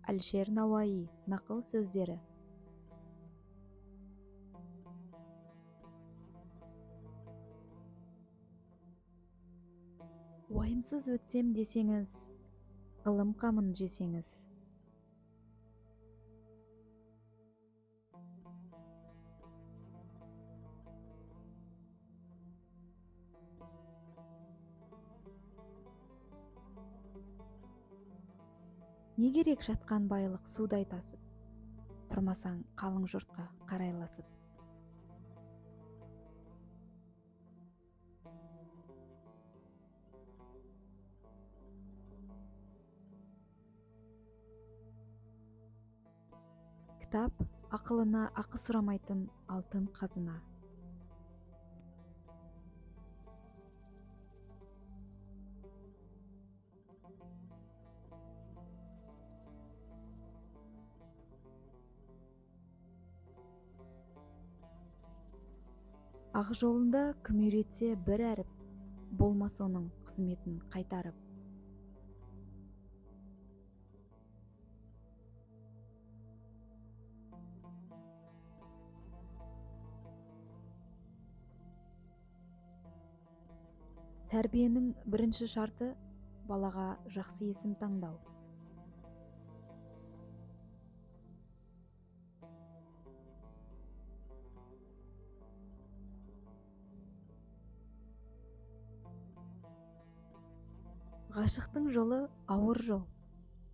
Әлішер Науаи нақыл сөздері. Уайымсыз өтсем десеңіз, ғылым қамын жесеңіз. Не керек жатқан байлық судай тасып, тұрмасаң қалың жұртқа қарайласып. Кітап ақылына ақы сұрамайтын алтын қазына. Ақ жолында кім үйретсе бір әріп, болмас оның қызметін қайтарып. Тәрбиенің бірінші шарты балаға жақсы есім таңдау. Ғашықтың жолы ауыр жол,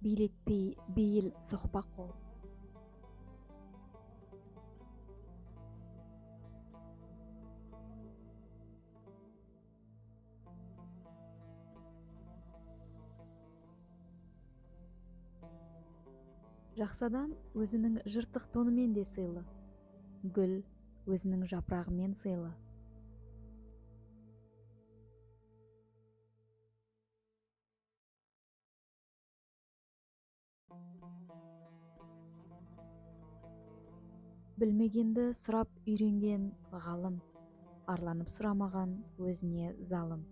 билетпей бейіл соқпа қол. Жақсы адам өзінің жыртық тонымен де сыйлы, гүл өзінің жапырағымен сыйлы. Білмегенді сұрап үйренген ғалым, арланып сұрамаған өзіне залым.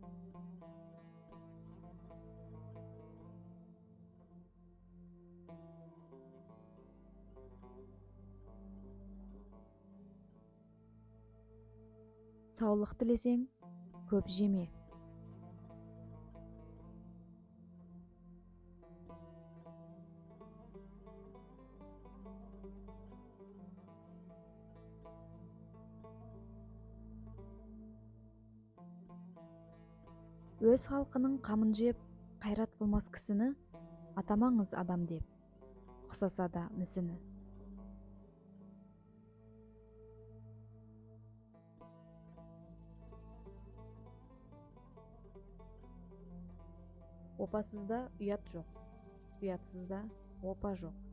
Саулық тілесең, көп жеме. Өз халқының қамын жеп, қайрат қылмас кісіні атамаңыз адам деп, ұқсаса да мүсіні. Опасызда ұят жоқ, ұятсызда опа жоқ.